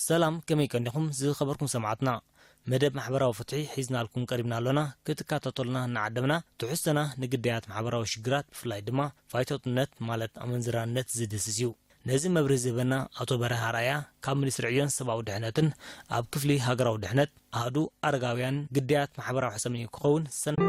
ሰላም፣ ከመይ ቀኒኹም ዝኸበርኩም ሰማዕትና? መደብ ማሕበራዊ ፍትሒ ሒዝናልኩም ቀሪብና ኣሎና። ክትከታተሉና እናዓደምና፣ ትሕዝቶና ንግዳያት ማሕበራዊ ሽግራት፣ ብፍላይ ድማ ፋይቶትነት ማለት ኣመንዝራነት ዝድህስስ እዩ። ነዚ መብርሂ ዝህበና ኣቶ በርሀ ኣርኣያ ካብ ሚኒስትሪ ዕዮን ሰብኣዊ ድሕነትን ኣብ ክፍሊ ሃገራዊ ድሕነት ኣሃዱ ኣረጋውያን ግዳያት ማሕበራዊ ሕሰምን እዩ ክኸውን። ሰን-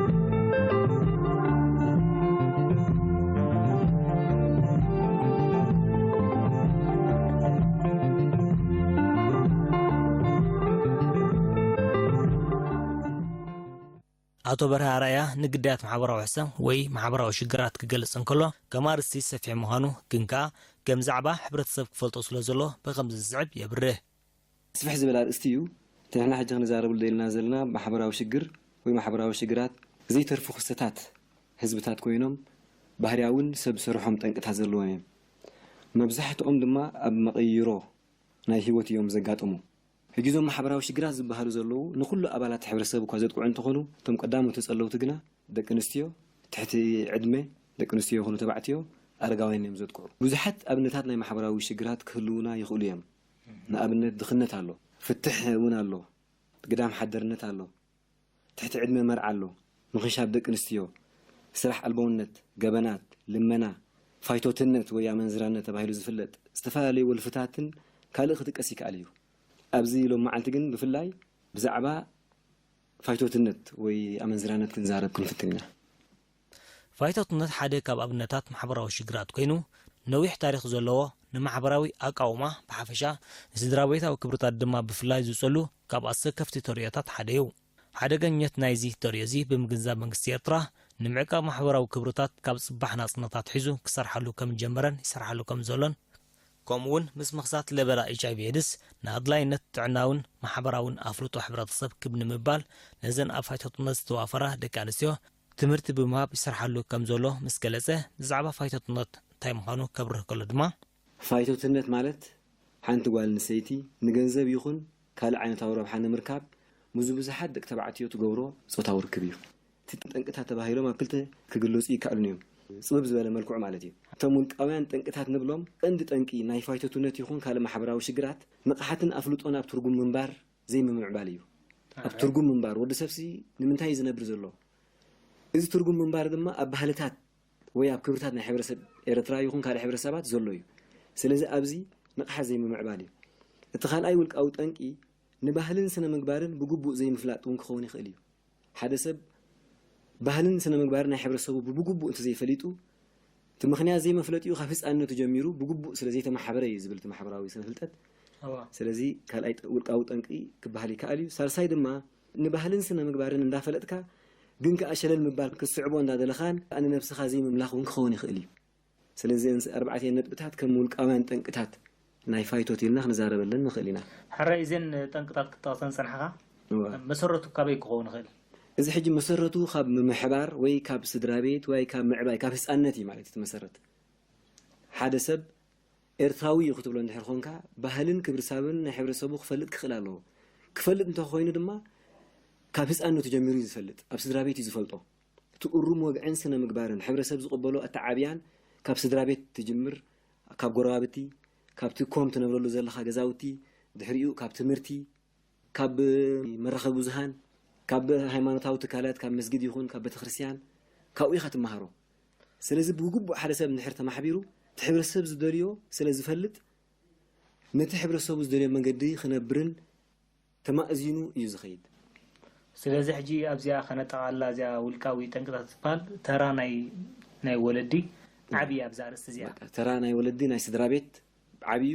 ኣቶ በርሀ ኣርኣያ ንግዳያት ማሕበራዊ ሕሰም ወይ ማሕበራዊ ሽግራት ክገልጽ እንከሎ፣ ከም ኣርእስቲ ሰፊሕ ምዃኑ፣ ግን ከኣ ከም ዛዕባ ሕብረተሰብ ክፈልጦ ስለ ዘሎ ብኸምዚ ዝስዕብ የብርህ። ስፍሕ ዝበለ ኣርእስቲ እዩ። እቲ ንሕና ሕጂ ክንዛረብሉ ደሊና ዘለና ማሕበራዊ ሽግር ወይ ማሕበራዊ ሽግራት ዘይተርፉ ክስተታት ህዝብታት ኮይኖም፣ ባህርያውን ሰብ ዝሰርሖም ጠንቅታት ዘለዎም እዮም። መብዛሕትኦም ድማ ኣብ መቐይሮ ናይ ህይወት እዮም ዘጋጥሙ። ሕጂ እዞም ማሕበራዊ ሽግራት ዝበሃሉ ዘለዉ ንኹሉ ኣባላት ሕብረተሰብ እኳ ዘጥቅዑ እንተኾኑ፣ እቶም ቀዳሞት ተጸለውቲ ግና ደቂ ኣንስትዮ፣ ትሕቲ ዕድመ ደቂ ኣንስትዮ ይኹኑ ተባዕትዮ፣ ኣረጋውያን እዮም ዘጥቅዑ። ብዙሓት ኣብነታት ናይ ማሕበራዊ ሽግራት ክህልዉና ይኽእሉ እዮም። ንኣብነት ድኽነት ኣሎ፣ ፍትሕ እውን ኣሎ፣ ግዳም ሓደርነት ኣሎ፣ ትሕቲ ዕድመ መርዓ ኣሎ፣ ምኽንሻብ ደቂ ኣንስትዮ፣ ስራሕ ኣልቦነት፣ ገበናት፣ ልመና፣ ፋይቶትነት ወይ ኣመንዝራነት ተባሂሉ ዝፍለጥ፣ ዝተፈላለዩ ወልፍታትን ካልእ ክጥቀስ ይከኣል እዩ። ኣብዚ ሎም መዓልቲ ግን ብፍላይ ብዛዕባ ፋይቶትነት ወይ ኣመንዝራነት ክንዛረብ ክንፍትን ኢና። ፋይቶትነት ሓደ ካብ ኣብነታት ማሕበራዊ ሽግራት ኮይኑ፣ ነዊሕ ታሪኽ ዘለዎ፣ ንማሕበራዊ ኣቃውማ ብሓፈሻ፣ ንስድራ ቤታዊ ክብርታት ድማ ብፍላይ ዝጸሉ ካብ ኣሰከፍቲ ተርእዮታት ሓደ እዩ። ሓደገኛነት ናይዚ ተርእዮ እዚ ብምግንዛብ መንግስቲ ኤርትራ ንምዕቃብ ማሕበራዊ ክብርታት ካብ ጽባሕ ናጽነት ኣትሒዙ ክሰርሓሉ ከም ዝጀመረን ይሰርሓሉ ከም ዘሎን፣ ከምኡ እውን ምስ ምኽሳት ለበዳ ኤች ኣይ ቪ ኤድስ ንኣድላይነት ጥዕናውን ማሕበራውን ኣፍልጦ ሕብረተሰብ ክብ ንምባል ነዘን ኣብ ፋይቶትነት ዝተዋፈራ ደቂ ኣንስትዮ ትምህርቲ ብምሃብ ይሰርሓሉ ከም ዘሎ ምስ ገለጸ፣ ብዛዕባ ፋይቶትነት እንታይ ምዃኑ ከብርህ ከሎ ድማ፣ ፋይቶትነት ማለት ሓንቲ ጓል ኣንስተይቲ ንገንዘብ ይኹን ካልእ ዓይነታዊ ረብሓ ንምርካብ ምስ ብዙሓት ደቂ ተባዕትዮ ትገብሮ ጾታዊ ርክብ እዩ። እቲ ጠንቅታት ተባሂሎም ኣብ ክልተ ክግለጹ ይከኣሉን እዮም። ጽብብ ዝበለ መልክዑ ማለት እዩ። እቶም ውልቃውያን ጠንቅታት ንብሎም ቀንዲ ጠንቂ ናይ ፋይቶትነት ይኹን ካልእ ማሕበራዊ ሽግራት ንቕሓትን ኣፍልጦን ኣብ ትርጉም ምንባር ዘይምምዕባል እዩ። ኣብ ትርጉም ምንባር ወዲ ሰብሲ ንምንታይ እዩ ዝነብር ዘሎ? እዚ ትርጉም ምንባር ድማ ኣብ ባህልታት ወይ ኣብ ክብርታት ናይ ሕብረተሰብ ኤርትራ ይኹን ካልእ ሕብረተሰባት ዘሎ እዩ። ስለዚ ኣብዚ ንቕሓት ዘይምምዕባል እዩ። እቲ ካልኣይ ውልቃዊ ጠንቂ ንባህልን ስነ ምግባርን ብግቡእ ዘይምፍላጥ እውን ክኸውን ይኽእል እዩ። ሓደ ሰብ ባህልን ስነ ምግባርን ናይ ሕብረተሰቡ ብብግቡእ እንተዘይፈሊጡ፣ እቲ ምኽንያት ዘይመፍለጢኡ ካብ ህፃንነቱ ጀሚሩ ብግቡእ ስለ ዘይተማሓበረ እዩ ዝብል እቲ ማሕበራዊ ስነ ፍልጠት። እዋ። ስለዚ ካልኣይ ጠ-፣ ውልቃዊ ጠንቂ ክበሃል ይከኣል እዩ። ሳልሳይ ድማ ንባህልን ስነ ምግባርን እንዳፈለጥካ ግን ከኣ ሸለል ምባል ክትስዕቦ እንዳደለኻን ንነብስኻ ዘይምምላኽ እውን ክኸውን ይኽእል እዩ። ስለዚ እዘን ኣርባዕቲኤን ነጥብታት ከም ውልቃውያን ጠንቅታት ናይ ፋይቶት ኢልና ክንዛረበለን ንኽእል ኢና። ሕራይ እዘን ጠንቅታት ክትጠቕሰን ዝጸናሕካ እወ። መሰረቱ ካበይ ክኸውን ይኽእል? እዚ ሕጂ መሰረቱ ካብ ምምሕባር ወይ ካብ ስድራ ቤት ወይ ካብ ምዕባይ፣ ካብ ህጻንነት እዩ ማለት እዩ እቲ መሰረት። ሓደ ሰብ ኤርትራዊ እዩ ክትብሎ እንድሕር ኾንካ፣ ባህልን ክብርሳብን ናይ ሕብረተሰቡ ክፈልጥ ክኽእል ኣለዎ። ክፈልጥ እንተኾይኑ ድማ ካብ ህጻንነቱ ጀሚሩ እዩ ዝፈልጥ፣ ኣብ ስድራ ቤት እዩ ዝፈልጦ። እቲ እሩም ወግዕን ስነ ምግባርን ሕብረተሰብ ዝቕበሎ ኣተዓብያን ካብ ስድራ ቤት ትጅምር፣ ካብ ጎረባብቲ፣ ካብቲ ኮም ትነብረሉ ዘለኻ ገዛውቲ፣ ድሕሪኡ ካብ ትምህርቲ፣ ካብ መራኸቢ ብዙሃን፣ ካብ ሃይማኖታዊ ትካላት፣ ካብ መስጊድ ይኹን ካብ ቤተክርስትያን፣ ካብኡ ኢኻ ትመሃሮ። ስለዚ ብግቡእ ሓደ ሰብ እንድሕር ተማሕቢሩ፣ እቲ ሕብረተሰብ ዝደልዮ ስለ ዝፈልጥ፣ ነቲ ሕብረተሰቡ ዝደልዮ መንገዲ ክነብርን ተማእዚኑ እዩ ዝኸይድ። ስለዚ ሕጂ ኣብዚኣ ከነጠቓልላ፣ እዚኣ ውልቃዊ ጠንቅታት ዝበሃል ተራ ናይ፣ ናይ ወለዲ እም። ዓብዪ ኣብዛ ኣርእስቲ እዚኣ። በቃ፣ ተራ ናይ ወለዲ፣ ናይ ስድራ ቤት ዓብዩ፣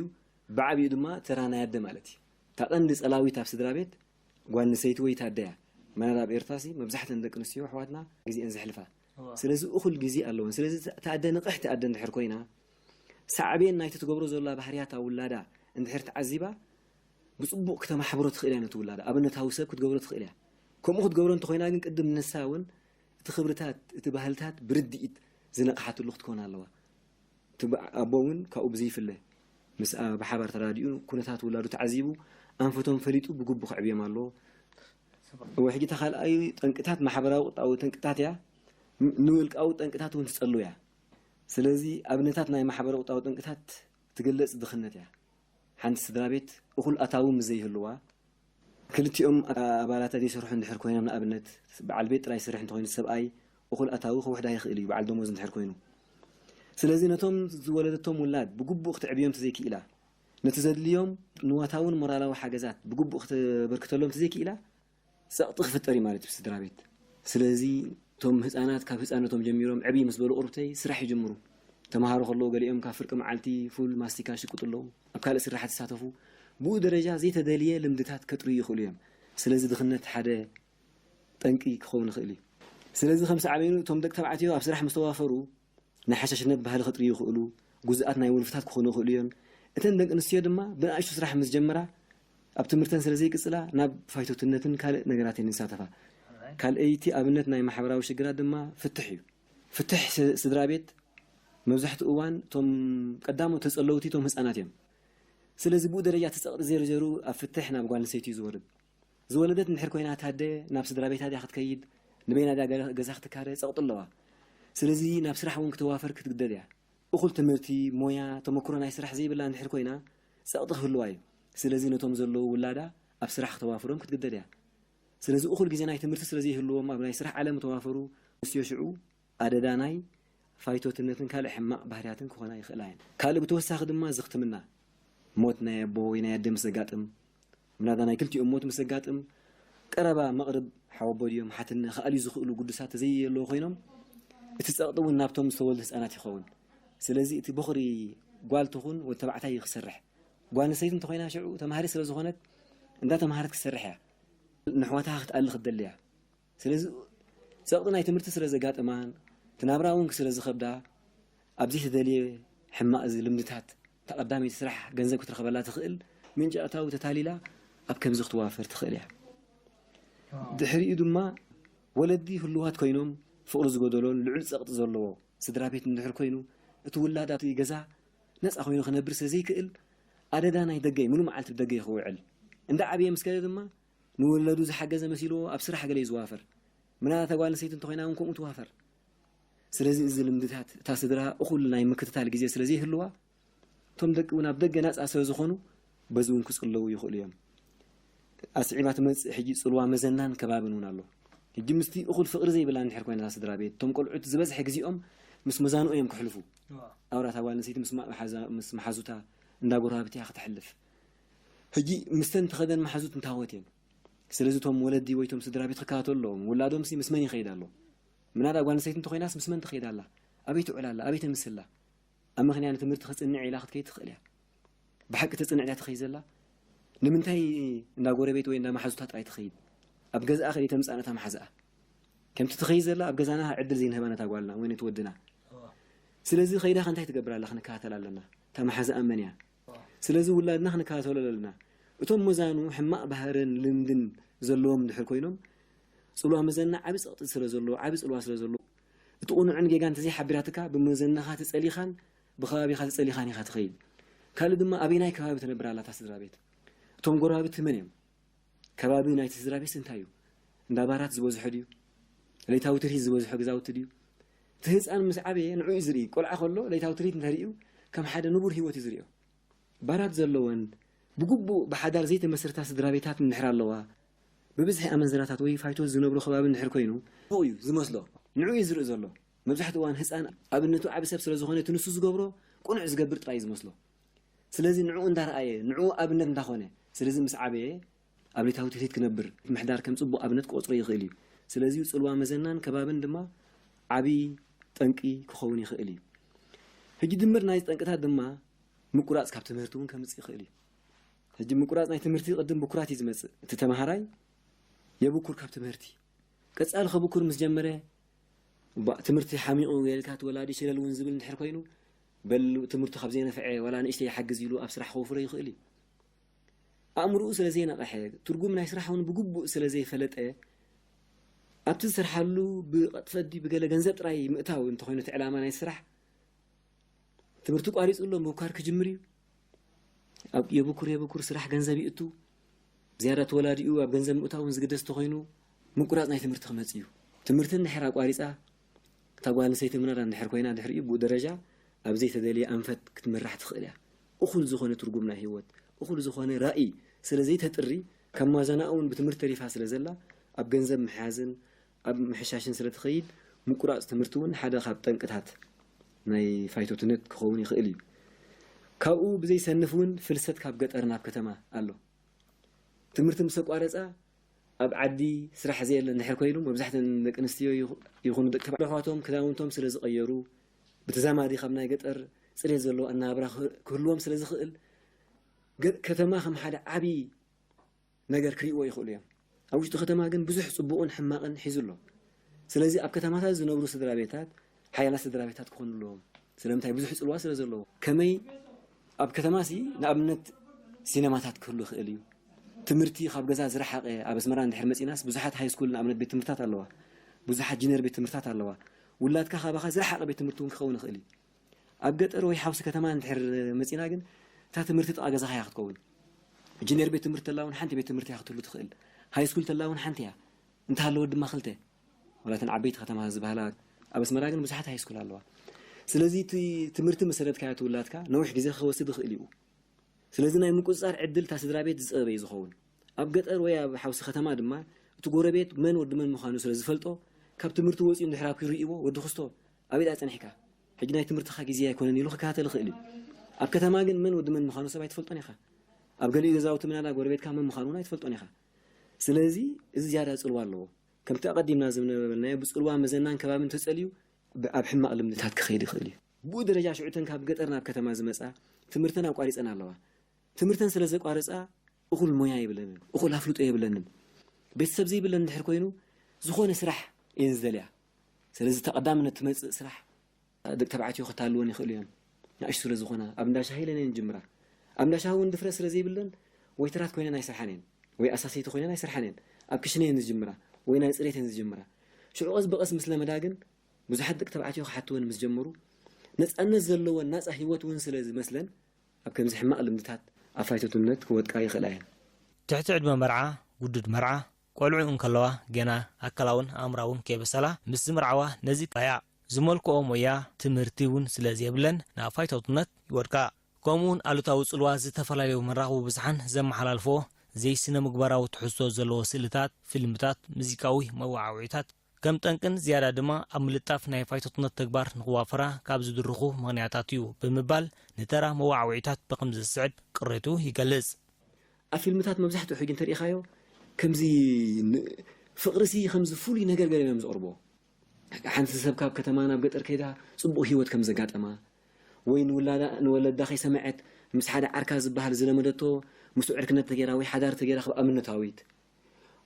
ብዓብዩ ድማ ተራ ናይ ኣደ ማለት እዩ። እታ ቀንዲ ጸላዊት ኣብ ስድራ ቤት ጓል ኣንስተይቲ ወይ እታ ኣደ እያ። ማለት ኣብ ኤርትራሲ መብዛሕተን ደቂ ኣንስትዮ ኣሕዋትና ግዜአን ዘሕልፋ። እዋ። ስለዚ እኹል ግዜ ኣለወን። ስለዚ እታ ኣደ ንቕሕቲ ኣደ እንድሕር ኮይና፣ ሳዕቤን ናይቲ ትገብሮ ዘላ ባህርያት ኣብ ውላዳ እንድሕር ተዓዚባ፣ ብጽቡቕ ክተማሕብሮ ትኽእል እያ ነቲ ውላዳ። ኣብነታዊ ሰብ ክትገብሮ ትኽእል እያ። ከምኡ ክትገብሮ እንተኾይና ግን ቅድም ንሳ እውን እቲ ክብርታት፣ እቲ ባህልታት ብርድኢት ዝነቕሓትሉ ክትኮን ኣለዋ። እቲ ብ-፣ ኣቦ እውን ካብኡ ብዘይፍለ ምስ ኣ-፣ ብሓባር ተራዲኡ ኩነታት ውላዱ ተዓዚቡ ኣንፈቶም ፈሊጡ ብግቡእ ከዕብዮም ኣለዎ። እወ፣ ሕጂ እታ ካልኣይ ጠንቅታት ማሕበራዊ ቁጠባዊ ጠንቅታት እያ። ን-፣ ንውልቃዊ ጠንቅታት እውን ትጸሉ እያ። ስለዚ ኣብነታት ናይ ማሕበራዊ ቁጠባዊ ጠንቅታት ትገልጽ ድኽነት እያ። ሓንቲ ስድራ ቤት እኹል ኣታዊ ምስ ዘይህልዋ፣ ክልቲኦም ኣባላታ ዘይሰርሑ እንድሕር ኮይኖም፣ ንኣብነት በዓል ቤት ጥራይ ይሰርሕ እንተኾይኑ፣ ሰብኣይ እኹል ኣታዊ ክውሕዳ ይኽእል እዩ፣ በዓል ደሞዝ እንድሕር ኮይኑ። ስለዚ ነቶም ዝወለደቶም ውላድ ብግቡእ ክተዕብዮም ተዘይክኢላ፣ ነቲ ዘድልዮም ንዋታውን ሞራላዊ ሓገዛት ብግቡእ ክተበርክተሎም ተዘይክኢላ፣ ጸቕጢ ክፍጠር እዩ ማለት እዩ ስድራ ቤት። ስለዚ እቶም ህጻናት ካብ ህጻነቶም ጀሚሮም ዕብይ ምስ በሉ ቁርብተይ ስራሕ ይጅምሩ። ተምሃሮ ከለዉ ገሊኦም ካብ ፍርቂ መዓልቲ ፉል ማስቲካ ይሽቅጡ ኣለዉ። ኣብ ካልእ ስራሓት ይሳተፉ። ብኡ ደረጃ ዘይተደልየ ልምድታት ከጥርዩ ይኽእሉ እዮም። ስለዚ ድኽነት ሓደ ጠንቂ ክኸውን ይኽእል እዩ። ስለዚ ከም ሳዕቤኑ እቶም ደቂ ተባዕትዮ ኣብ ስራሕ ምስ ተዋፈሩ ናይ ሓሻሽነት ባህሊ ከጥርዩ ይኽእሉ፣ ግዙኣት ናይ ወልፍታት ክኾኑ ይኽእሉ እዮም። እተን ደቂ ኣንስትዮ ድማ ብንኣሽቱ ስራሕ ምስ ጀመራ ኣብ ትምህርተን ስለ ዘይቅጽላ ናብ ፋይቶትነትን ካልእ ነገራት እየን ዝሳተፋ። ካልኣይቲ ኣብነት ናይ ማሕበራዊ ሽግራት ድማ ፍትሕ እዩ። ፍትሕ ስ- ስድራ ቤት መብዛሕትኡ እዋን እቶም ቀዳሞት ተጸለውቲ እቶም ህጻናት እዮም። ስለዚ ብኡ ደረጃ እቲ ጸቕጢ ዜሩ ዜሩ ኣብ ፍትሕ ናብ ጓል ኣንስተይቲ እዩ ዝወርድ። ዝወለደት እንድሕር ኮይና ታደ ናብ ስድራ ቤታ ድያ ክትከይድ፣ ንበይና ድያ ገ- ገዛ ክትካረ ጸቕጢ ኣለዋ። ስለዚ ናብ ስራሕ እውን ክተዋፈር ክትግደድ እያ። እኹል ትምህርቲ፣ ሞያ፣ ተመክሮ ናይ ስራሕ ዘይብላ እንድሕር ኮይና ጸቕጢ ክህልዋ እዩ። ስለዚ ነቶም ዘለዉ ውላዳ ኣብ ስራሕ ክተዋፍሮም ክትግደድ እያ። ስለዚ እኹል ግዜ ናይ ትምህርቲ ስለ ዘይህልዎም ኣብ ናይ ስራሕ ዓለም ተዋፈሩ፣ ንስትዮ ሽዑ ኣደዳ ናይ ፋይቶትነትን ካልእ ሕማቕ ባህርያትን ክኾና ይኽእላ እየን። ካልእ ብተወሳኺ ድማ ዝኽትምና፣ ሞት ናይ ኣቦ ወይ ናይ ኣደ ምስ ዘጋጥም፣ ምናዳ ናይ ክልቲኦም ሞት ምስ ዘጋጥም፣ ቀረባ መቕርብ ሓወቦ ድዮም ሓትነ ክኣልዩ ዝኽእሉ ግዱሳት ተዘይየለዉ ኮይኖም፣ እቲ ጸቕጢ እውን ናብቶም ዝተወልዱ ህጻናት ይኸውን። ስለዚ እቲ በኹሪ ጓል ትኹን ወዲ ተባዕታይ እዩ ክሰርሕ። ጓል ኣንስተይቲ እንተኾይና ሽዑ ተማሃሪት ስለ ዝኾነት እንዳተማሃረት ክትሰርሕ እያ። ንሕዋታ ክትኣሊ ክትደሊ እያ። ስለዚ ጸቕጢ ናይ ትምህርቲ ስለ ዘጋጥማን እቲ ናብራ እውን ስለ ዝኸብዳ ኣብ ዘይተደልየ ሕማቕ እዚ ልምድታት እታ ቀዳመይቲ ስራሕ ገንዘብ ክትረኸበላ ትኽእል ምንጪ ኣታዊ ተታሊላ ኣብ ከምዚ ክትዋፈር ትኽእል እያ። ድሕሪኡ ድማ ወለዲ ህልዋት ኮይኖም ፍቕሪ ዝጎደሎን ልዑል ጸቕጢ ዘለዎ ስድራ ቤት እንድሕር ኮይኑ እቲ ውላድ ኣብቲ ገዛ ነጻ ኮይኑ ክነብር ስለ ዘይክእል ኣደዳ ናይ ደገ እዩ፣ ሙሉእ መዓልቲ ብደገ እዩ ክውዕል። እንዳ ዓብየ ምስ ከደ ድማ ንወለዱ ዝሓገዘ መሲልዎ ኣብ ስራሕ ገለ እዩ ዝዋፈር። ምናልባት እታ ጓል ኣንስተይቲ እንተኾይና እውን ከምኡ ትዋፈር። ስለዚ እዚ ልምድታት እታ ስድራ እኹል ናይ ምክትታል ግዜ ስለ ዘይህልዋ እቶም ደቂ እውን ኣብ ደገ ናጻ ስለ ዝኾኑ በዚ እውን ክጽለዉ ይኽእሉ እዮም። ኣስዒባ ትመጽእ ሕጂ ጽልዋ መዘናን ከባብን እውን ኣሎ። ሕጂ ምስቲ እኹል ፍቕሪ ዘይብላ እንድሕር ኮይና እታ ስድራ ቤት እቶም ቆልዑት ዝበዝሐ ግዜኦም ምስ መዛንኡ እዮም ክሕልፉ። ኣውራ እታ ጓል ኣንስተይቲ ምስ ማ- መሓዛ- ምስ መሓዙታ እንዳ ጎረባብቲ እያ ክተሕልፍ። ሕጂ ምስተን ተኸደን መሓዙት እንታወት እየን። ስለዚ እቶም ወለዲ ወይ እቶም ስድራ ቤት ክከታተሉ ኣለዎም። ውላዶምሲ ምስ መን ይኸይድ ኣሎ? ምናዳ ጓል ኣንስተይቲ እንተኾይናስ ምስ መን ትኸይድ ኣላ? ኣበይ ትውዕል ኣላ? ኣበይ ተምስላ? ኣብ ምኽንያ ንትምህርቲ ክጽንዕ ኢላ ክትከይድ ትኽእል እያ። ብሓቂ ተጽንዕ እያ ትኸይድ ዘላ? ንምንታይ እንዳ ጎረቤት ወይ እንዳ መሓዙታ ጥራይ ትኸይድ? ኣብ ገዛኣ ከደይ ተምጽኣ ነታ መሓዛኣ? ከምቲ ትኸይድ ዘላ ኣብ ገዛና ዕድል ዘይንህባ ነታ ጓልና ወይ ነቲ ወድና። ስለዚ ከይዳ ከ እንታይ ትገብር ኣላ ክንከታተል ኣለና። እታ መሓዛኣ መን እያ? ስለዚ ውላድና ክንከታተሎ ኣለና። እቶም መዛኑ ሕማቕ ባህርን ልምድን ዘለዎም እንድሕር ኮይኖም ጽልዋ መዘና ዓቢ ጸቕጢ ስለ ዘለዎ፣ ዓቢ ጽልዋ ስለ ዘለዎ እቲ ቁኑዕን ጌጋን እንተዘይሓቢራትካ ብመዘናኻ ተጸሊኻን ብኸባቢኻ ተጸሊኻን ኢኻ ትኸይድ። ካልእ ድማ ኣበየናይ ከባቢ ትነብር ኣላ እታ ስድራ ቤት? እቶም ጎረባብቲ መን እዮም? ከባቢ ናይቲ ስድራ ቤት እንታይ እዩ? እንዳ ባራት ዝበዝሖ ድዩ? ለይታዊ ትርሂት ዝበዝሖ ገዛውቲ ድዩ? እቲ ህፃን ምስ ዓበየ ንዑ እዩ ዝርኢ። ቆልዓ ከሎ ለይታዊ ትርሂት እንተርእዩ ከም ሓደ ንቡር ህይወት እዩ ዝርእዮ። ባራት ዘለወን ብግቡእ ብሓዳር ዘይተመስረታ ስድራ ቤታት እንድሕር ኣለዋ፣ ብብዝሒ ኣመንዝራታት ወይ ፋይቶት ዝነብሮ ከባቢ እንድሕር ኮይኑ ጽቡቕ እዩ ዝመስሎ። ንዑ እዩ ዝርኢ ዘሎ። መብዛሕትኡ እዋን ህፃን ኣብነቱ ዓቢ ሰብ ስለ ዝኾነ እቲ ንሱ ዝገብሮ ቅኑዕ ዝገብር ጥራይ እዩ ዝመስሎ። ስለዚ ንዕኡ እንዳረኣየ ንዕኡ ኣብነት እንዳኾነ ስለዚ ምስ ዓበየ ኣብ ሌታዊ ትርኢት ክነብር ምሕዳር ከም ጽቡቕ ኣብነት ክቆጽሮ ይኽእል እዩ። ስለዚ ጽልዋ መዘናን ከባብን ድማ ዓቢ ጠንቂ ክኸውን ይኽእል እዩ። ሕጂ ድምር ናይዚ ጠንቅታት ድማ ምቁራጽ ካብ ትምህርቲ እውን ከምጽእ ይኽእል እዩ። ሕጂ ምቁራጽ ናይ ትምህርቲ ቅድም ብኩራት እዩ ዝመጽእ። እቲ ተመሃራይ የብኩር ካብ ትምህርቲ። ቀጻሊ ከብኩር ምስ ጀመረ ባ- ትምህርቲ ሓሚቑ ጌርካ እቲ ወላዲ ሸለል እውን ዝብል እንድሕር ኮይኑ በል ትምህርቱ ካብ ዘይነፍዐ ዋላ ንእሽተይ ይሓግዝ ኢሉ ኣብ ስራሕ ከውፍሮ ይኽእል እዩ። ኣእምርኡ ስለ ዘይነቐሐ ትርጉም ናይ ስራሕ እውን ብግቡእ ስለ ዘይፈለጠ ኣብቲ ዝሰርሓሉ ብቐጥፈት ድዩ ብገለ ገንዘብ ጥራይ ምእታው እንተኾይኑ እቲ ዕላማ ናይ ስራሕ ትምህርቲ ቋሪፁ ኣሎ ምብኳር ክጅምር እዩ። ኣብ የብኩር የብኩር ስራሕ ገንዘብ ይእቱ። ዝያዳ ተወላዲኡ ኣብ ገንዘብ ምእታውን ዝግደስ ተኾይኑ ምቁራፅ ናይ ትምህርቲ ክመፅ እዩ። ትምህርቲ እንድሕር ኣቋሪፃ እታ ጓል ኣንስተይቲ ምናዳ እንድሕር ኮይና ድሕሪኡ ብኡ ደረጃ ኣብ ዘይተደልየ ኣንፈት ክትምራሕ ትኽእል እያ። እኹል ዝኾነ ትርጉም ናይ ህይወት እኹል ዝኾነ ራእይ ስለ ዘይተጥሪ፣ ካብ ማዛና እውን ብትምህርቲ ተሪፋ ስለ ዘላ፣ ኣብ ገንዘብ ምሕያዝን ኣብ ምሕሻሽን ስለ ትኸይድ፣ ምቁራጽ ትምህርቲ እውን ሓደ ካብ ጠንቅታት ናይ ፋይቶትነት ክኸውን ይኽእል እዩ። ካብኡ ብዘይሰንፍ እውን ፍልሰት ካብ ገጠር ናብ ከተማ ኣሎ። ትምህርቲ ምስ ኣቋረጻ፣ ኣብ ዓዲ ስራሕ ዘየለ እንድሕር ኮይኑ፣ መብዛሕተን ደቂ ኣንስትዮ ይኹ-፣ ይኹኑ ደቂ ተባዕትዮ ኣሕዋቶም ክዳውንቶም ስለ ዝቐየሩ፣ ብተዛማዲ ካብ ናይ ገጠር ጽሬት ዘለዎ ኣነባብራ ክህ-፣ ክህልዎም ስለ ዝኽእል፣ ገ-፣ ከተማ ከም ሓደ ዓቢ ነገር ክርእይዎ ይኽእሉ እዮም። ኣብ ውሽጢ ከተማ ግን ብዙሕ ጽቡቕን ሕማቕን ሒዙ ኣሎ። ስለዚ ኣብ ከተማታት ዝነብሩ ስድራ ቤታት ሓያላት ስድራ ቤታት ክኾኑ ኣለዎም። ስለምንታይ? ብዙሕ ጽልዋ ስለ ዘለዎ። ከመይ? ኣብ ከተማሲ ንኣብነት ሲነማታት ክህሉ ይኽእል እዩ። ትምህርቲ ካብ ገዛ ዝረሓቐ፣ ኣብ ኣስመራ እንድሕር መጺናስ ብዙሓት ሃይ ስኩል ንኣብነት ቤት ትምህርታት ኣለዋ። ብዙሓት ጂነር ቤት ትምህርታት ኣለዋ። ውላድካ ካባኻ ዝረሓቐ ቤት ትምህርቲ እውን ክኸውን ይኽእል እዩ። ኣብ ገጠር ወይ ሓውሲ ከተማ እንድሕር መጺና ግን እታ ትምህርቲ ጥቓ ገዛኻ እያ ክትከውን። ጂነር ቤት ትምህርቲ ተላ እውን ሓንቲ ቤት ትምህርቲ እያ ክትህሉ ትኽእል። ሃይ ስኩል ተላ እውን ሓንቲ እያ። እንተሃለወት ድማ ክልተ። ዋላ እተን ዓበይቲ ከተማ ዝበሃላ ኣብ ኣስመራ ግን ብዙሓት ሃይ ስኩል ኣለዋ። ስለዚ እቲ ትምህርቲ ምስ ሰደድካዮ እቲ ውላድካ ነዊሕ ግዜ ክወስድ ይኽእል እዩ። ስለዚ ናይ ምቁጽጻር ዕድል እታ ስድራ ቤት ዝጸበበ እዩ ዝኸውን። ኣብ ገጠር ወይ ኣብ ሓውሲ ከተማ ድማ እቲ ጎረቤት መን ወዲ መን ምዃኑ ስለ ዝፈልጦ፣ ካብ ትምህርቲ ወጺኡ እንድሕር ኣብ ክርእይዎ፣ "ወዲ ክስቶ፣ ኣበይ ደኣ ጸኒሕካ? ሕጂ ናይ ትምህርትኻ ግዜ ኣይኮነን" ኢሉ ክከታተል ይኽእል እዩ። ኣብ ከተማ ግን መን ወዲ መን ምዃኑ ሰብ ኣይትፈልጦን ኢኻ። ኣብ ገሊኡ ገዛውቲ ምናዳ ጎረቤትካ መን ምዃኑ እውን ኣይትፈልጦን ኢኻ። ስለዚ እዚ ዝያዳ ጽልዋ ኣለዎ። ከምቲ ኣቐዲምና ዝነበርናዮ ብጽልዋ መዘናን ከባብን ተጸልዩ ብ-፣ ኣብ ሕማቕ ልምድታት ክኸይድ ይኽእል እዩ። ብኡ ደረጃ ሽዑተን ካብ ገጠር ናብ ከተማ ዝመጻ ትምህርተን ኣቋሪጸን ኣለዋ። ትምህርተን ስለ ዘቋረጻ እኹል ሞያ የብለንን፣ እኹል ኣፍልጦ የብለንን። ቤተሰብ ዘይብለን እንድሕር ኮይኑ ዝኾነ ስራሕ እየን ዝደልያ። ስለዚ እቲ ቀዳምነት ትመጽእ ስራሕ ደቂ ተባዕትዮ ክታልወን ይኽእሉ እዮም። ንኣሽቱ ስለ ዝኾና ኣብ እንዳ ሻሂ ኢለን እየን ዝጅምራ። ኣብ እንዳ ሻሂ እውን ድፍረት ስለ ዘይብለን ወይተራት ኮይነን ኣይሰርሓን እየን፣ ወይ ኣሳሰይቲ ኮይነን ኣይሰርሓን እየን። ኣብ ክሽነ እየን ዝጅምራ፣ ወይ ናይ ጽሬት እየን ዝጅምራ። ሽዑ ቀስ ብቐስ ምስ ለመዳ ግን ብዙሓት ደቂ ተባዕትዮ ክሓትወን ምስ ጀመሩ፣ ነጻነት ዘለወን ናጻ ህይወት እውን ስለ ዝመስለን ኣብ ከምዚ ሕማቕ ልምድታት ኣብ ፋይቶትነት ክወድቃ ይኽእላ እየን። ትሕቲ ዕድመ መርዓ፣ ውዱድ መርዓ፣ ቆልዑ እንከለዋ ገና ኣካላውን ኣእምራውን ከይበሰላ ምስ ዝምርዓዋ ነዚ እያ ዝመልክኦ ሞያ ትምህርቲ እውን ስለ ዘይብለን ናብ ፋይቶትነት ይወድቃ። ከምኡውን ኣሉታዊ ጽልዋ ዝተፈላለዩ መራኸቢ ብዙሓን ዘመሓላልፎ ዘይስነ ምግባራዊ ትሕዝቶ ዘለዎ ስእልታት፣ ፊልምታት፣ ሙዚቃዊ መወዓውዒታት ከም ጠንቅን ዝያዳ ድማ ኣብ ምልጣፍ ናይ ፋይቶትነት ተግባር ንኽዋፈራ ካብ ዝድርኹ ምኽንያታት እዩ ብምባል ንተራ መወዓውዒታት ብኸም ዝስዕብ ቅሬቱ ይገልጽ። ኣብ ፊልምታት መብዛሕትኡ ሕጂ እንተሪኢኻዮ ከምዚ ን-፣ ፍቕሪሲ ከምዚ ፍሉይ ነገር ገይሮም እዮም ዝቕርቦ። ሓንቲ ሰብ ካብ ከተማ ናብ ገጠር ከይዳ ጽቡቕ ህይወት ከም ዘጋጠማ ወይ ንውላዳ፣ ንወለዳ ከይሰምዐት ምስ ሓደ ዓርካ ዝበሃል ዝለመደቶ ምስኡ ዕርክነት ተገይራ ወይ ሓዳር ተገይራ ከም ኣብነታዊት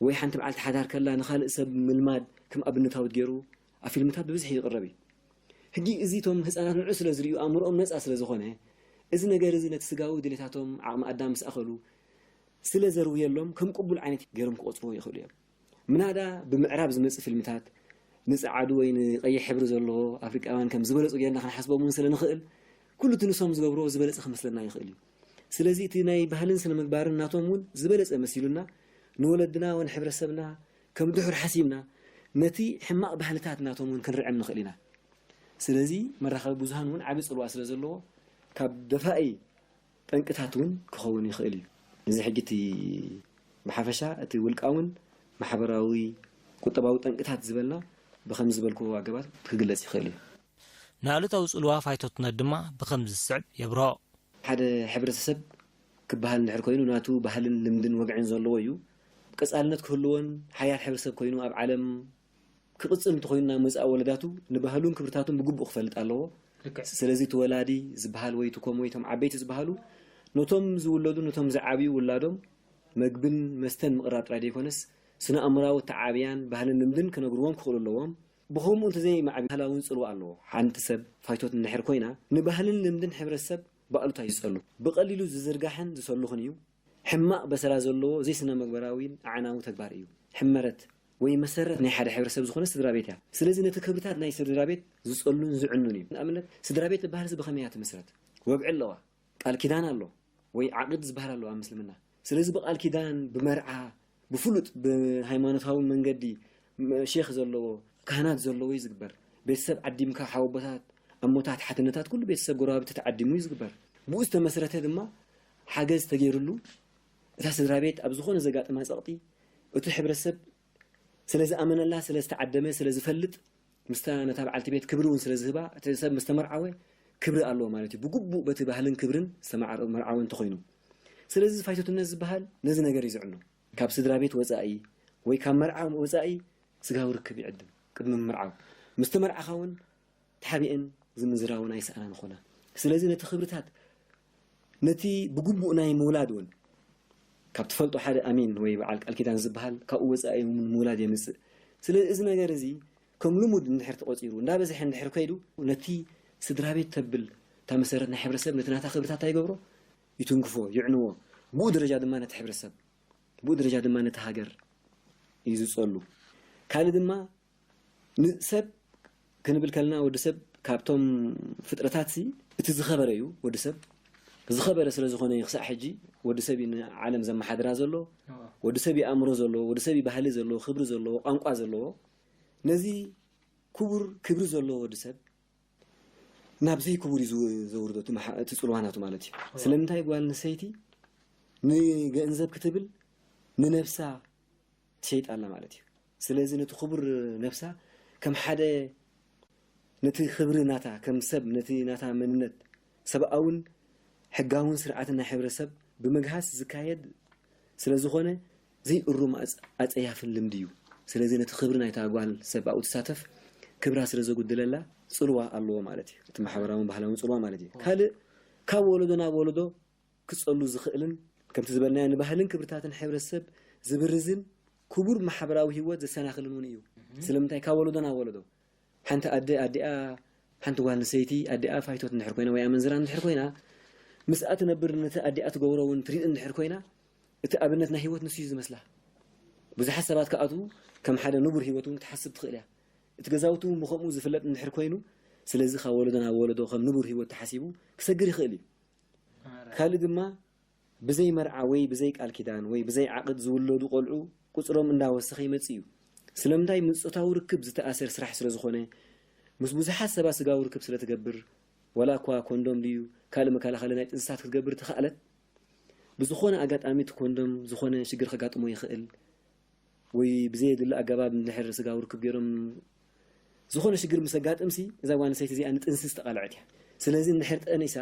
ወይ ሓንቲ በዓልቲ ሓዳር ከላ ንኻልእ ሰብ ምልማድ ከም ኣብነታዊት ገይሩ ኣብ ፊልምታት ብብዝሒ ይቕረብ እዩ። ሕጂ እዚ እቶም ህፃናት ንዑ ስለ ዝርእዩ ኣእምሮኦም ነፃ ስለ ዝኾነ እዚ ነገር እዚ ነቲ ስጋዊ ድሌታቶም ዓቕሚ ኣዳም ምስ ኣኸሉ ስለ ዘርውየሎም ከም ቅቡል ዓይነት ገይሮም ክቆፅርዎ ይኽእሉ እዮም። ምናዳ ብምዕራብ ዝመፅእ ፊልምታት ንፀዓዱ ወይ ንቐይሕ ሕብሪ ዘለዎ ኣፍሪቃውያን ከም ዝበለፁ ጌርና ክንሓስቦም እውን ስለ ንኽእል ኩሉ እቲ ንሶም ዝገብርዎ ዝበለፀ ክመስለና ይኽእል እዩ። ስለዚ እቲ ናይ ባህልን ስነ ምግባርን ናቶም እውን ዝበለፀ መሲሉና ንወለድና ወንሕብረተሰብና ከም ድሑር ሓሲብና ነቲ ሕማቕ ባህልታት ናቶም እውን ክንርዕም ንኽእል ኢና። ስለዚ መራኸቢ ብዙሃን እውን ዓቢ ጽልዋ ስለ ዘለዎ ካብ ደፋኢ ጠንቅታት እውን ክኸውን ይኽእል እዩ። እዚ ሕጂ እቲ ብሓፈሻ እቲ ውልቃውን ማሕበራዊ ቁጠባዊ ጠንቅታት ዝበልና ብኸም ዝበልክዎ ኣገባብ ክግለጽ ይኽእል እዩ። ንኣሉታዊ ጽልዋ ፋይቶትነት ድማ ብኸም ዝስዕብ የብርሆ። ሓደ ሕብረተሰብ ክበሃል እንድሕር ኮይኑ ናቱ ባህልን ልምድን ወግዕን ዘለዎ እዩ። ቀጻልነት ክህልዎን ሓያል ሕብረተሰብ ኮይኑ ኣብ ዓለም ክቕጽል እንተኾይኑ ናብ መጻኢ ወለዳቱ ንባህሉን ክብርታቱን ብግቡእ ክፈልጥ ኣለዎ። ልክዕ። ስለዚ እቲ ወላዲ ዝበሃል ወይ እቲ ኮም ወይ እቶም ዓበይቲ ዝበሃሉ ነቶም ዝውለዱ ነቶም ዝዓብዩ ውላዶም መግብን መስተን ምቕራብ ጥራይ ዘይኮነስ ስነ ኣእምራዊ ኣተዓብያን ባህልን ልምድን ክነግርዎም ክኽእሉ ኣለዎም። ብኸምኡ እንተዘይማዕቢ ባህላውን ጽልዋ ኣለዎ። ሓንቲ ሰብ ፋይቶት እንድሕር ኮይና ንባህልን ልምድን ሕብረተሰብ ብኣሉታ ይጸሉ። ብቐሊሉ ዝዝርጋሕን ዝሰሉኽን እዩ። ሕማቕ በሰላ ዘለዎ ዘይስነ መግበራዊን ኣዕናዊ ተግባር እዩ። ሕመረት ወይ መሰረት ናይ ሓደ ሕብረተሰብ ዝኾነ ስድራ ቤት እያ። ስለዚ ነቲ ክብርታት ናይ ስድራ ቤት ዝጸሉን ዝዕኑን እዩ። ንኣብነት ስድራ ቤት ዝበሃል እዚ ብኸመይ እያ ትምስረት? ወግዒ ኣለዋ። ቃል ኪዳን ኣሎ ወይ ዓቕድ ዝበሃል ኣሎ ኣብ ምስልምና። ስለዚ ብቃል ኪዳን፣ ብመርዓ፣ ብፍሉጥ ብሃይማኖታዊ መንገዲ መ-፣ ሼኽ ዘለዎ፣ ካህናት ዘለዎ እዩ ዝግበር። ቤተሰብ ዓዲምካ ሓወቦታት፣ ኣሞታት፣ ሓትነታት ኩሉ ቤተሰብ ጎረባብቲ ተዓዲሙ እዩ ዝግበር። ብኡ ዝተመስረተ ድማ ሓገዝ ተገይሩሉ፣ እታ ስድራ ቤት ኣብ ዝኾነ ዘጋጥማ ጸቕጢ፣ እቲ ሕብረተሰብ ስለ ዝኣመነላ፣ ስለ ዝተዓደመ፣ ስለ ዝፈልጥ፣ ምስታ ነታ በዓልቲ ቤት ክብሪ እውን ስለ ዝህባ፣ እቲ ሰብ ምስ ተመርዓወ ክብሪ ኣለዎ ማለት እዩ። ብግቡእ በቲ ባህልን ክብርን ዝተመርዓወ እንተኾይኑ። ስለዚ ፋይቶትነት ዝበሃል ነዚ ነገር እዩ ዝዕኖ። ካብ ስድራ ቤት ወጻኢ ወይ ካብ መርዓ ወጻኢ ስጋዊ ርክብ ይዕድም ቅድሚ ምምርዓው። ምስ ተመርዓኻ እውን ተሓቢአን ዝምንዝራ እውን ኣይሰኣናን ይኾና። ስለዚ ነቲ ክብርታት፣ ነቲ ብግቡእ ናይ ምውላድ እውን፣ ካብ ትፈልጦ ሓደ ኣሚን ወይ በዓል ቃል ኪዳን ዝበሃል ካብኡ ወጻኢ እውን ምውላድ የምጽእ። ስለዚ እዚ ነገር እዚ ከም ልሙድ እንድሕር ተቖጺሩ፣ እንዳበዝሐ እንድሕር ከይዱ፣ ነቲ ስድራ ቤት ተብል እታ መሰረት ናይ ሕብረተሰብ ነቲ ናታ ክብርታት እንታይ ይገብሮ? ይትንክፎ፣ ይዕንዎ። ብኡ ደረጃ ድማ ነቲ ሕብረተሰብ፣ ብኡ ደረጃ ድማ ነቲ ሃገር እዩ ዝጸሉ። ካልእ ድማ ንሰብ ክንብል ከለና፣ ወዲ ሰብ ካብቶም ፍጥረታት ሲ እቲ ዝኸበረ እዩ። ወዲ ሰብ ዝኸበረ ስለ ዝኾነ እዩ። ክሳዕ ሕጂ ወዲ ሰብ እዩ ንዓለም ዘመሓድራ ዘሎ። እዎ። ወዲ ሰብ እዩ ኣእምሮ ዘለዎ፣ ወዲ ሰብ እዩ ባህሊ ዘለዎ፣ ክብሪ ዘለዎ፣ ቋንቋ ዘለዎ። ነዚ ክቡር ክብሪ ዘለዎ ወዲ ሰብ ናብ ዘይክቡር እዩ ዝው-፣ ዘውርዶ እቲ መሓ-፣ እቲ ጽልዋ ናቱ ማለት እዩ። እዎ። ስለምንታይ ጓል ኣንስተይቲ ንገንዘብ ክትብል ንነብሳ ትሸይጣ ኣላ ማለት እዩ። ስለዚ ነቲ ክቡር ነብሳ ከም ሓደ፣ ነቲ ክብሪ ናታ ከም ሰብ፣ ነቲ ናታ መንነት፣ ሰብኣውን ሕጋውን ስርዓትን ናይ ሕብረተሰብ ብምግሃስ ዝካየድ ስለ ዝኾነ፣ ዘይእሩም ኣጽ-፣ ኣጸያፍን ልምዲ እዩ። ስለዚ ነቲ ክብሪ ናይታ ጓል ሰብ ኣብኡ ትሳተፍ ክብራ ስለ ዘጉድለላ ጽልዋ ኣለዎ ማለት እዩ። እቲ ማሕበራውን ባህላውን ጽልዋ ማለት እዩ። ካልእ ካብ ወለዶ ናብ ወለዶ ክጸሉ ዝኽእልን፣ ከምቲ ዝበልናዮ ንባህልን ክብርታትን ሕብረተሰብ ዝብርዝን ክቡር ማሕበራዊ ህይወት ዘሰናኽልን እውን እዩ። ስለምንታይ ካብ ወለዶ ናብ ወለዶ ሓንቲ ኣደ ኣዲኣ፣ ሓንቲ ጓል ኣንስተይቲ ኣዲኣ ፋይቶት እንድሕር ኮይና ወይ ኣመንዝራ እንድሕር ኮይና፣ ምስኣ ትነብር፣ ነቲ ኣዲኣ ትገብሮ እውን ትሪኢ እንድሕር ኮይና፣ እቲ ኣብነት ናይ ህይወት ንሱ እዩ ዝመስላ። ብዙሓት ሰባት ክኣትዉ ከም ሓደ ንቡር ህይወት እውን ክትሓስብ ትኽእል እያ። እቲ ገዛውቲ እውን ብኸምኡ ዝፍለጥ እንድሕር ኮይኑ፣ ስለዚ ካብ ወለዶ ናብ ወለዶ ከም ንቡር ህይወት ተሓሲቡ ክሰግር ይኽእል እዩ። ካልእ ድማ ብዘይ መርዓ ወይ ብዘይ ቃል ኪዳን ወይ ብዘይ ዓቕድ ዝውለዱ ቆልዑ ቁጽሮም እንዳወሰኸ ይመጽእ እዩ። ስለምንታይ? ምስ ጾታዊ ርክብ ዝተኣሰር ስራሕ ስለ ዝኾነ፣ ምስ ብዙሓት ሰባት ስጋዊ ርክብ ስለ ትገብር፣ ዋላ እኳ ኮንዶም ድዩ ካልእ መከላኸሊ ናይ ጥንስታት ክትገብር ተኻእለት፣ ብዝኾነ ኣጋጣሚ እቲ ኮንዶም ዝኾነ ሽግር ከጋጥሞ ይኽእል። ወይ ብዘየድሊ ኣገባብ እንድሕር ስጋዊ ርክብ ገይሮም ዝኾነ ሽግር ምስ ኣጋጥምሲ፣ እዛ ጓል ኣንስተይቲ እዚኣ ንጥንሲ ዝተቓልዐት እያ። ስለዚ እንድሕር ጠኒሳ፣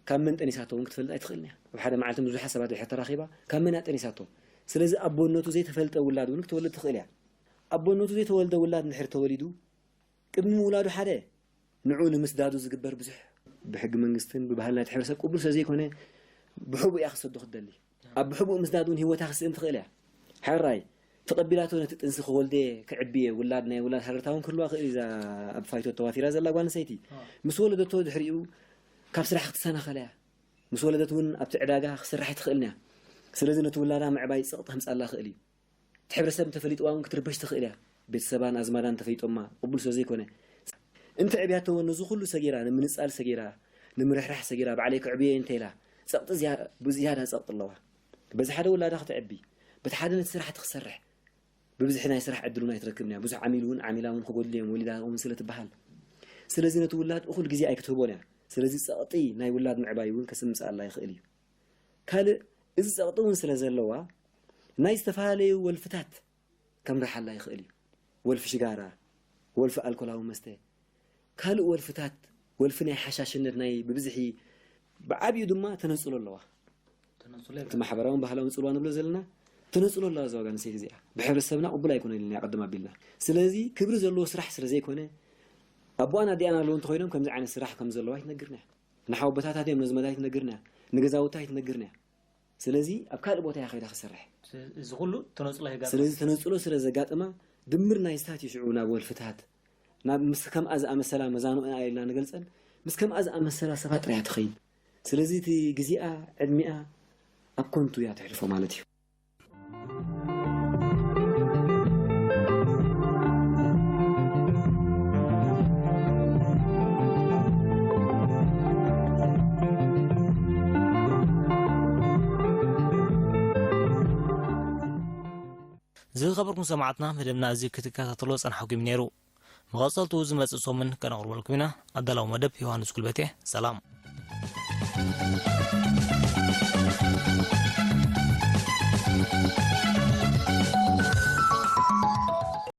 ካብ መን ጠኒሳቶ እውን ክትፈልጥ ኣይትኽእልን እያ። ኣብ ሓደ መዓልቲ ምስ ብዙሓት ሰባት ድሕር ተራኺባ፣ ካብ መን እያ ጠኒሳቶ? ስለዚ ኣቦነቱ ዘይተፈልጠ ውላድ እውን ክትወልድ ትኽእል እያ። ኣቦነቱ ዘይተወልደ ውላድ እንድሕር ተወሊዱ፣ ቅድሚ ምውላዱ ሓደ ንዕኡ ንምስዳዱ ዝግበር ብዙሕ ብሕጊ መንግስትን ብባህልና እቲ ሕብረተሰብ ቅቡል ስለ ዘይኮነ፣ ብሕቡእ እያ ክትሰዶ ክትደሊ። ኣብ ብሕቡእ ምስዳድ እውን ህይወታ ክትስእን ትኽእል እያ። ሕራይ ተቐቢላቶ ነቲ ጥንሲ ክወልደ ክዕብየ ውላድ ናይ ውላድ ሃረርታ እውን ክህልዋ ክእል እዩ። እዛ ኣብ ፋይቶ ተዋፊራ ዘላ ጓል ኣንስተይቲ ምስ ወለደቶ ድሕሪኡ ካብ ስራሕ ክትሰናኸላ እያ። ምስ ወለደት እውን ኣብቲ ዕዳጋ ክስራሕ ኣይትኽእልን እያ። ስለዚ ነቲ ውላዳ ምዕባይ ጸቕጢ ከምጻላ ክእል እዩ። እቲ ሕብረተሰብ እንተፈሊጥዋ እውን ክትርበሽ ትኽእል እያ። ቤተሰባን ኣዝማዳን እንተፈሊጦማ ቅቡል ስለ ዘይኮነ። እንተ ዕብያቶ እውን ነዚ ኩሉ ሰጊራ፣ ንምንጻል ሰጊራ፣ ንምርሕራሕ ሰጊራ፣ ባዕለይ ክዕብዮ እየ እንተ ኢላ፣ ጸቕጢ ዝያ-፣ ብዝያዳ ጸቕጢ ኣለዋ። በዚ ሓደ ውላዳ ክተዕቢ፣ በቲ ሓደ ነቲ ስራሕቲ ክሰርሕ፣ ብብዝሒ ናይ ስራሕ ዕድል እውን ኣይትረክብን እያ። ብዙሕ ዓሚል እውን ዓሚላ እውን ክጎድሉ እዮም፣ ወሊዳ እውን ስለ ትበሃል። ስለዚ ነቲ ውላድ እኹል ግዜ ኣይክትህቦን እያ። ስለዚ ጸቕጢ ናይ ውላድ ምዕባይ እውን ከስምጽኣላ ይኽእል እዩ። ካልእ፣ እዚ ጸቕጢ እውን ስለ ዘለዋ፣ ናይ ዝተፈላለዩ ወልፍታት ከምርሓላ ይኽእል እዩ። ወልፊ ሽጋራ፣ ወልፊ ኣልኮላዊ መስተ፣ ካልእ ወልፍታት፣ ወልፊ ናይ ሓሻሽነት ናይ ብብዝሒ፣ ብዓብዩ ድማ ተነጽሎ ኣለዋ። ተነጽሎ እቲ ማሕበራውን ባህላውን ጽልዋ ንብሎ ዘለና ተነጽሎ ኣለዋ እዛ ጓል ኣንስተይቲ እዚኣ። ብሕብረተሰብና ቅቡል ኣይኮነን ኢልና ቅድም ኣቢልና። ስለዚ ክብሪ ዘለዎ ስራሕ ስለ ዘይኮነ፣ ኣቦኣን ኣዲኣን ኣለዉ እንተኾይኖም ከምዚ ዓይነት ስራሕ ከም ዘለዋ ኣይትነግርና እያ። ንሓወቦታታት እዮም ነዚ መዳይ ትነግርና እያ። ንገዛውታ ኣይትነግርና እያ። ስለዚ ኣብ ካልእ ቦታ እያ ከይዳ ክሰርሕ። እዚ ኩሉ ተነጽሎ ይጋጥም። ስለዚ ተነጽሎ ስለ ዘጋጥማ፣ ድምር ናይ ስታት እዩ ሽዑ ናብ ወልፍታት፣ ናብ ምስ ከምኣ ዝኣመሰላ መዛኑኣ ኢልና ንገልጸን፣ ምስ ከምኣ ዝኣመሰላ ሰባት ጥራይ እያ ትኸይድ። ስለዚ እቲ ግዜኣ፣ ዕድሚኣ ኣብ ኮንቱ እያ ተሕልፎ ማለት እዩ። ዝኸበርኩም ሰማዕትና፣ መደብና እዚ ክትከታተልዎ ጸናሕኩም ነይሩ። መቐጸልቱ ዝመጽእ ሰሙን ከነቕርበልኩም ኢና። ኣዳላዊ መደብ ዮሃንስ ጉልበቴ። ሰላም።